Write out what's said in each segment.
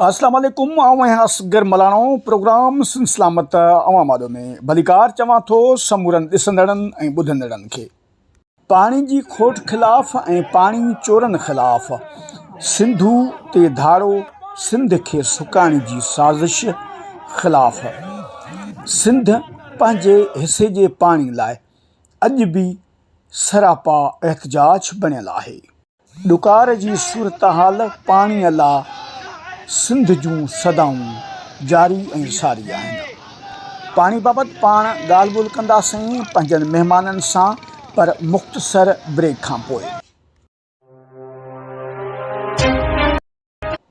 اسلام عليڪم آئون آهيان اصغر ملاڻو پروگرام سنڌ سلامت عوام آڏو ۾ ڀليڪار چوان ٿو سمورن ڏسندڙن ۽ ٻڌندڙن کي. پاڻي جي کوٽ خلاف ۽ پاڻي چورن خلاف سنڌو تي ڌاڙو سنڌ کي سڪائڻ جي سازش خلاف سنڌ پنهنجي حصي جي پاڻي لاء اڄ به سراپا احتجاج بڻيل آهي. ڏڪار جي صورتحال پاڻي لا سنڌ جون صدائون جاري ۽ ساري آهن. پاڻي بابت پاڻ ڳالهه ٻولهه ڪنداسين پنهنجن مهمانن سان پر مختصر بريڪ کان پوء.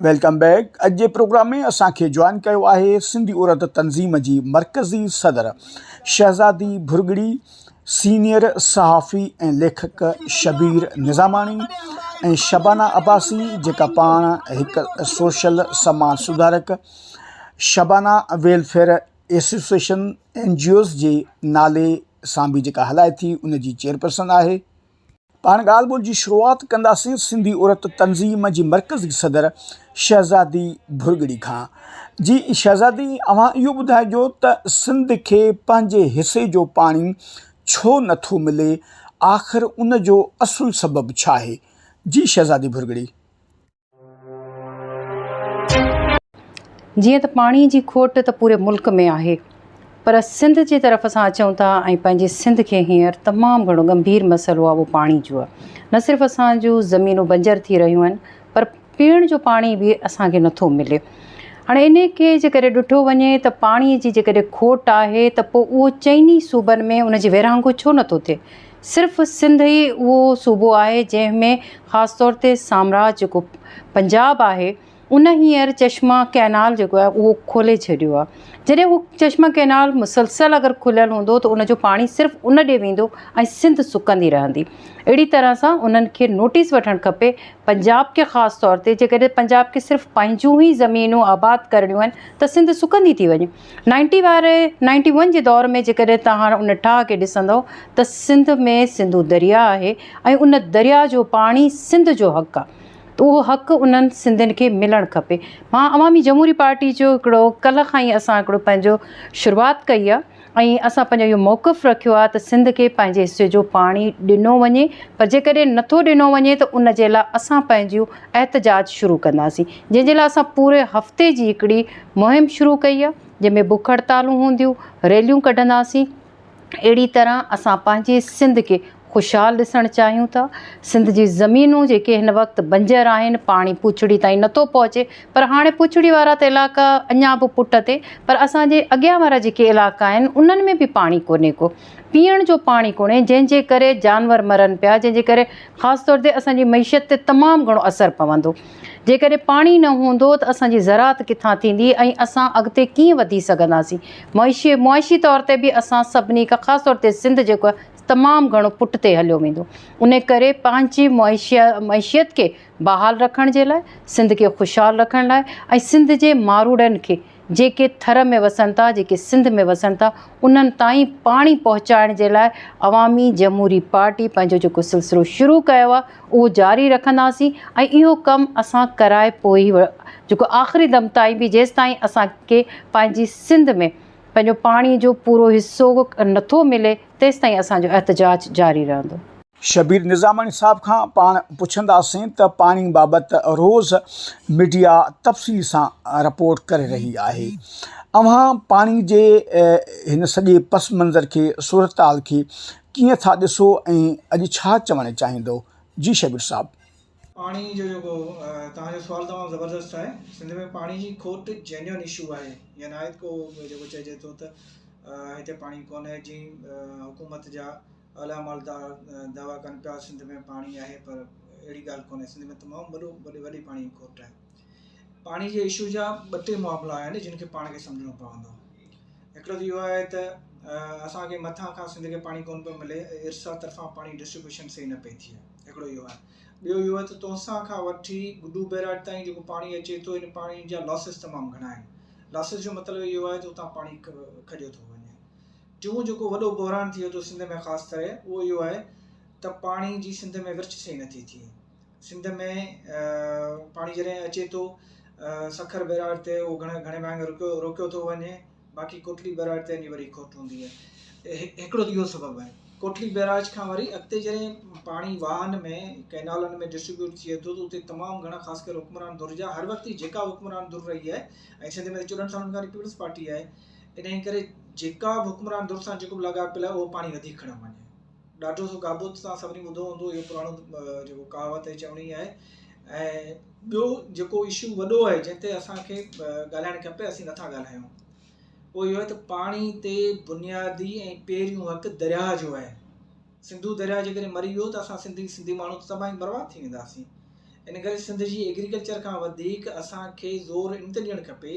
Welcome back اڄ جي پروگرام ۾ اسان کي جوائن ڪيو آهي سنڌي عورت تنظيم جي مرڪزي صدر شهزادي ڀرڳڙي سينيئر صحافي ۽ ليکڪ شبير نظاماڻي ۽ شبانه عباسي جيڪا پاڻ هڪ سوشل سماج سڌارڪ Shabana welfare association N G Os جي نالي سان به جيڪا هلائي ٿي ان جي چيئرپرسن آهي. پاڻ ڳالهه ٻولهه جي شروعات ڪنداسين سنڌي عورت تنظيم جي مرڪزي صدر شهزادي ڀرڳڙي کان. جي شهزادي اوهان اهو ٻڌائجو ته سنڌ کي پنهنجي حصي جو پاڻي ڇو نه ٿو ملي آخر ان جو اصل سبب ڇا آهي؟ جي شهزادي ڀرڳڙي. جيئن ته پاڻي جي کوٽ ته پوري ملڪ ۾ آهي پر سنڌ جي طرف اسان اچون ٿا ۽ پنهنجي سنڌ کي هينئر تمام گهڻو ڳنڀير مسئلو آهي اهو پاڻي جو آهي نه صرف اسان جون زمينون بنجر ٿي رهيون آهن پر پيئڻ جو پاڻي به اسان کي نٿو ملي هاڻي ان کي جيڪڏهن ڏٺو وڃي ته پاڻي جي جيڪڏهن کوٽ آهي ته پوء اهو چئني صوبن ۾ ان جي ورهاڱو ڇو نٿو ٿئي صرف سنڌ ئي اهو صوبو آهي جنهن ۾ خاص طور تي سامراج جيڪو پنجاب آهي ان هينئر چشما ڪئنال جيڪو آهي اهو کولي ڇڏيو آهي جڏهن اهو چشما ڪئنال مسلسل اگر کليل هوندو ته ان جو پاڻي صرف ان ڏي ويندو ۽ سنڌ سڪندي رهندي اهڙي طرح سان انهن کي نوٽيس وٺڻ کپي پنجاب کي خاص طور تي جيڪڏهن پنجاب کي صرف پنهنجون ئي زمينون آباد ڪرڻيون آهن ته سنڌ سڪندي ٿي وڃي نائنٽي واري نائنٽي ون جي دور ۾ جيڪڏهن توهان ان ٺاهه کي ڏسندو ته سنڌ ۾ سنڌو درياء آهي ۽ ان درياء جو پاڻي سنڌ جو حق آهي ته اهو حق انهن سنڌين کي ملڻ کپي. مان عوامي جمهوري پارٽي جو هڪڙو ڪلهه کان ئي اسان هڪڙو پنهنجو شروعات ڪئي آهي ۽ اسان پنهنجو اهو موقف رکيو آهي ته سنڌ کي پنهنجي حصي جو پاڻي ڏنو وڃي پر جيڪڏهن نٿو ڏنو وڃي ته ان جي لاء اسان پنهنجو احتجاج شروع ڪنداسين جنهن جي لاء اسان پوري هفتي جي هڪڙي مهم شروع ڪئي آهي جنهن ۾ بک هڙتالون هونديون ريليون ڪڍنداسين اهڙي طرح اسان پنهنجي سنڌ کي خوشحال ڏسڻ چاهيون ٿا. سنڌ جي زمينون جيڪي هن وقت بنجر آهن، پاڻي پوڇڙي تائين نٿو پهچي پر هاڻي پوڇڙي وارا ته علائقا اڃا به پٽ تي پر اسان جي اڳيان وارا جيڪي علائقا آهن انهن ۾ به پاڻي ڪونهي ڪو پيئڻ جو پاڻي ڪونهي جنهن جي ڪري جانور مرن پيا جنهن جي ڪري خاص طور تي اسان جي معيشت تي تمام گهڻو اثر پوندو. جيڪڏهن پاڻي نه هوندو ته اسان جي زراعت ڪٿان ٿيندي ۽ اسان اڳتي ڪيئن وڌي سگهنداسين. معيشي معاشي طور تي به اسان سڀني کان خاص طور تي سنڌ جيڪو آهي تمام گهڻو پٺتي هليو ويندو. ان ڪري پنهنجي معيشي معيشت کي بحال رکڻ جي لاء سنڌ کي خوشحال رکڻ لاء ۽ سنڌ جي ماروئڙن کي جيڪي ٿر ۾ وسن ٿا، جيڪي سنڌ ۾ وسن ٿا، انهن تائين پاڻي پهچائڻ جي لاء عوامي جمهوري پارٽي پنهنجو جيڪو سلسلو شروع ڪيو آهي، اهو جاري رکنداسين ۽ اهو ڪم اسان ڪرائي پوء ئي جيڪو آخري دم تائين به جيستائين اسان کي پنهنجي سنڌ ۾ پنهنجو پاڻي جو پورو حصو نٿو ملي تيستائين اسان جو احتجاج جاري رهندو. شبير نظاماڻي صاحب کان پاڻ پڇنداسين ته پاڻي بابت روز ميڊيا تفصيل سان رپورٽ ڪري رهي آهي اوهان پاڻي جي هن سڄي پس منظر کي صورتحال کي ڪيئن ٿا ڏسو ۽ اڄ ڇا چوڻ چاهيندو جي شبير صاحب. پاڻي جو جيڪو توهان جو سوال تمام زبردست آهي سنڌ ۾ پاڻي جي کوٽ جينيون اشو آهي يا نهايت ڪو جيڪو چئجي ٿو ته هتي پاڻي ڪونهي جي حڪومت جا اعليٰ عملدار دعويٰ ڪن پيا سنڌ ۾ پاڻي آهي پر اهڙي ڳالهه ڪونهي سنڌ ۾ تمام وڏو وڏي وڏي پاڻي جي کوٽ آهي پاڻي جي اشو جا ٻه ٽي معاملا آهن جن کي پاڻ کي سمجهڻو پوندو هڪڙو ته اهو آهي ته اسان کي مٿان کان سنڌ کي پاڻي ڪونه پيو ملي ارسا طرفان پاڻي ڊسٽريبيوشن صحيح نه پئي ٿئي هڪڙو اهو آهي ٻيو اهو آهي ته تونسا کان وٺي گڊو بيراج تائين جيڪو پاڻي اچي ٿو ان پاڻي جا لاسز تمام گهڻا آهن لاسز جو مطلب اهو آهي ته اتان پاڻي کڄيو ٿو وڃي ٽيون جيڪو وڏو بحران ٿئي ٿو سنڌ ۾ خاص طرح اهو اهو آهي ته پاڻي جي سنڌ ۾ ورڇ صحيح نٿي ٿئي. سنڌ ۾ پاڻي جڏهن اچي ٿو سکر بيراج تي اهو گهڻي گهڻي ڀاڱي روڪيو روڪيو ٿو وڃي باقي ڪوٽڙي بيراج تي ان جي وڏي کوٽ هوندي آهي. هڪڙو ته اهو سبب آهي. ڪوٽڙي بيراج کان وري اڳتي جڏهن پاڻي واهن ۾ ڪئنالن ۾ ڊسٽريبيوٽ ٿئي ٿو ته اتي تمام گهڻا خاص ڪري حڪمران ڌر جا هر وقت جيڪا به حڪمران ڌر رهي آهي ۽ سنڌ ۾ ته 14 سالن کان پيپلز پارٽي آهي انهي ڪري جيڪا به حڪمران ڌر سان جيڪو به لاڳاپيل آهي اهو پاڻي وڌيڪ کڻيو وڃي. ڏاڍو سو گابو ته توهان سڀني ٻڌو هوندو اهو پراڻو جيڪو ڪهاوت ۽ چوڻي آهي ۽ ٻيو جيڪو اشو وڏو آهي جنهن تي اسان کي ڳالهائڻ کپي اسين نٿا ڳالهايون اهو اهو آهي ته پاڻي تي بنيادي ۽ پهريون حق درياهه جو آهي سنڌو درياهه جيڪڏهن مري ويو ته اسان سنڌي سنڌي ماڻهو ته تباهه برباد ٿي وينداسين ان ڪري سنڌ جي ايگريڪلچر کان وڌيڪ اسان کي زور ان تي ڏيڻ کپي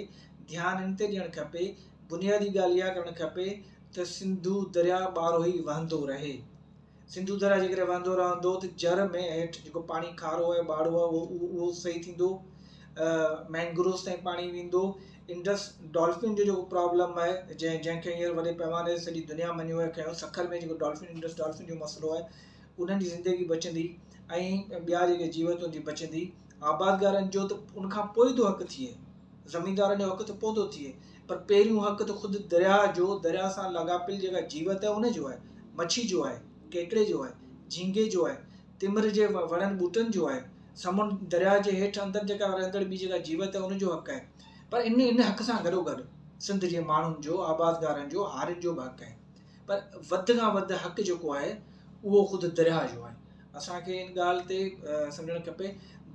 ڌيان ان تي ڏيڻ کپي بنيادي ڳالهه اها ڪرڻ کپي ته سنڌو درياء ٻاروهي وهندو رهي. سنڌو درياء جيڪڏهن وهندو رهندو ته جر ۾ هيٺ جيڪو پاڻي کارو آهي ٻاڙو آهي اهو اهو صحيح ٿيندو. مينگروز تائين پاڻي ويندو. انڊس ڊولفن جو جيڪو پرابلم آهي جنهن جنهن کي هينئر وڏي پيماني تي سڄي دنيا مڃيو آهي کنيو سکر ۾ جيڪو ڊولفن انڊس ڊولفن جو مسئلو آهي انهن جي زندگي بچندي ۽ ٻيا جيڪي جيوت ان جي بچندي. آبادگارن جو ته ان کان پوء ٿو حق ٿئي. زميندارن جو حق ته پوء ٿو ٿئي پر پهريون حق ته خود درياهه جو، درياهه سان لاڳاپيل جيڪا جيوت آهي ان جو آهي، مڇي جو آهي، ڪيڪڙي جو آهي، جهينگي جو آهي، تمر جي وڻن ٻوٽن جو آهي، سمنڊ درياهه جي هيٺ اندر جيڪا رهندڙ ٻي جيڪا جيوت آهي ان جو حق آهي پر ان ان حق سان گڏوگڏ سنڌ جي ماڻهن جو، آبادگارن جو، هارين جو به حق آهي پر وڌ کان وڌ حق جيڪو آهي اهو خود درياهه جو آهي. اسان کي ان ڳالهه تي سمجهڻ کپي.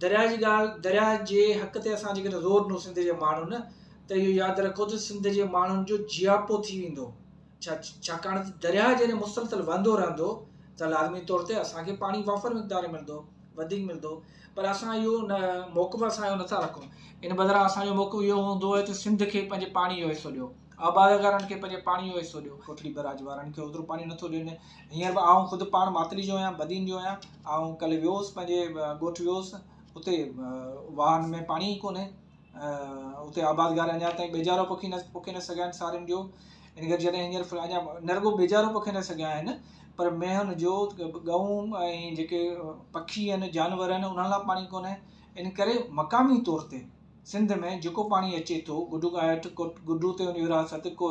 درياهه جي ڳالهه، درياهه جي حق تي اسان جيڪڏهن زور ڏنو سنڌ جي ماڻهن ته اهو ياد رکو ته سنڌ جي ماڻهن جو جياپو ٿي ويندو. ڇا ڇاڪاڻ ته درياهه جڏهن مسلسل وهندو رهندو ته لازمي طور تي اسان کي پاڻي وافر مقدار ۾ ملندو، وڌيڪ ملندو پر اسان اهو نه موقف اسان اهو نٿا رکون. ان بدران اسان جو موقف اهو هوندو آهي ته سنڌ کي پنهنجي پاڻي جو حصو ڏيو. آبادگارن کي پنهنجي پاڻي جو حصو ڏيو. ڪوٽڙي بئراج وارن کي اوترو پاڻي نٿو ڏين. هينئر به آئون خود پاڻ ماتلي جو آهيان، بدين جو آهيان. آئون ڪلهه ويو هوس پنهنجي ڳوٺ ويو هوس، اتي واهن ۾ پاڻي ئي ڪونهي. اتي آبادگار اڃا تائين ٻيجارو پوکي نه پوکي نه سگهيا آهن سارين جو. ان ڪري جڏهن هينئر اڃا نه رڳو ٻيجارو پوکي نه سگهيا آهن پر مينهن جو ڳئون ۽ جيڪي پکي آهن جانور آهن انهن لاء پاڻي ڪونهي. ان ڪري مقامي طور تي سنڌ ۾ جيڪو پاڻي اچي ٿو گڊو کان هيٺ گڊو تي وڃي ورهاست ڪو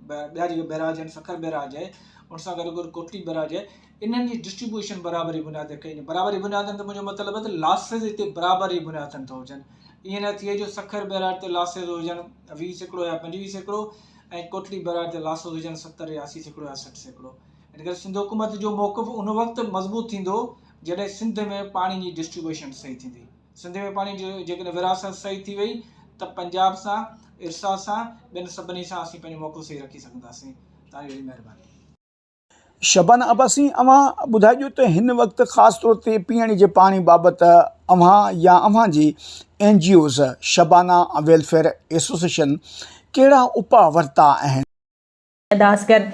ٻيا جيڪي بئراج آهن سکر بئراج آهي ان سان گڏو گڏ ڪوٽڙي بئراج آهي انهن جي ڊسٽريبيوشن برابر جي بنياد تي ڪئي وڃي برابر جي بنيادن تي منهنجو مطلب آهي ته لاسز هتي برابر جي بنيادن تي هجن ائين نه ٿئي جو سکر بئراج تي لاسز هجن 20% يا 25% ۽ ڪوٽڙي بئراج تي لاسز هجن 70 يا 80% يا 60% ان ڪري سنڌ حڪومت جو موقف ان وقت مضبوط ٿيندو جڏهن سنڌ ۾ پاڻي جي ڊسٽريبيوشن صحيح ٿيندي. سنڌ ۾ پاڻي جي جيڪڏهن ورهاست صحيح ٿي وئي ته پنجاب سان، ارسا سان، ٻين سڀني سان اسين پنهنجو موقف صحيح رکي سگهنداسين. توهان جي وڏي مهرباني. شبانه عباسي اوهان ٻڌائجو ته هن وقت خاص طور تي پيئڻ جي پاڻي بابت اوهان يا اوهان جي N G Os Shabana welfare association ڪهڙا اپاء ورتا آهن؟ ادا اصغر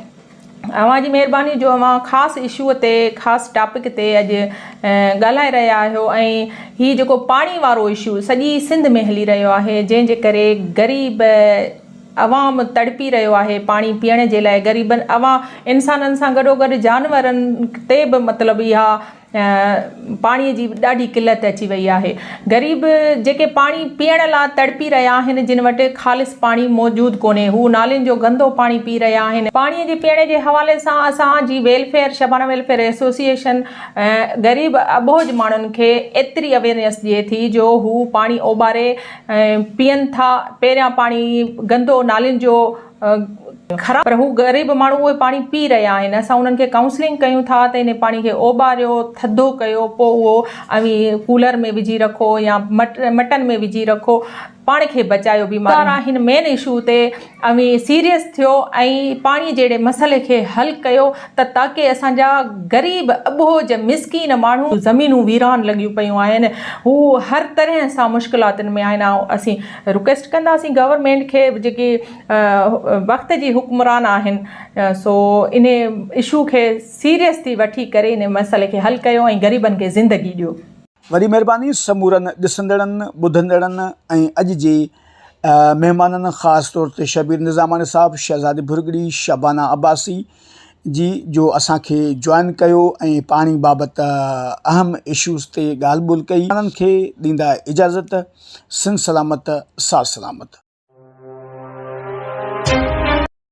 اوهان جي مهرباني جو اوهان خاص اشو تي خاص ٽاپڪ تي اڄ ڳالهائي رهيا آهيو ۽ هي جيڪو پاڻي وارو اشو سڄي سنڌ ۾ هلي رهيو آهي جنهن جي ڪري غريب عوام تڙپي رهيو آهي پاڻي پيئڻ جي لاء غريبن عوام انسانن سان گڏو گڏ جانورن تي به مطلب اها پاڻي جي ڏاڍي قلت اچي وئي آهي. غريب جيڪي پاڻي پيئڻ لا تڙپي رهيا آهن جن وٽ خالص پاڻي موجود ڪونهي هو نالين جو گندو پاڻي پي رهيا آهن. پاڻي جي پيئڻ جي حوالي سان اسان جي ويلفيئر شبانه ويلفيئر ايسوسيئيشن غريب اٻوجهه ماڻهن کي ايتري اويرنيس ڏئي ٿي جو هو پاڻي اوٻاري پيئن ٿا پهريان پاڻي گندو نالين جو خراب پر هو غريب ماڻهو اهي پاڻي پي رهيا آهن اسان انهن کي ڪائونسلنگ ڪيون ٿا ته انهي پاڻي کي اوٻاريو ٿڌو ڪيو پوء اهو اوهين ڪولر ۾ وجهي رکو يا مٽن ۾ وجهي رکو پاڻ کي بچايو بيمار آهن مين اشو تي اوهين سيريس ٿيو ۽ پاڻي جهڙي مسئلي کي حل ڪيو ته تاڪي اسان جا غريب اٻوجهه مسڪين ماڻهو زمينون ويران لڳيون پيون آهن هو هر طرح سان مشڪلاتن ۾ آهن اسين رڪويسٽ ڪنداسين گورنمينٽ کي جيڪي وقت جي حڪمران آهن سو انهي اشو کي سيريس ٿي وٺي ڪري انهي مسئلي کي حل ڪيو ۽ غريبن کي زندگي ڏيو. وڏي مهرباني سمورن ڏسندڙن ٻڌندڙن ۽ اڄ جي مهمانن خاص طور تي شبير نظاماڻي صاحب، شهزادي ڀرڳڙي، شبانه عباسي. جي جو اسان کي جوائن ڪيو ۽ پاڻي بابت اهم اشوز تي ڳالهه ٻولهه ڪئي. انهن کي ڏيندا اجازت. سنڌ سلامت ساٿ سلامت.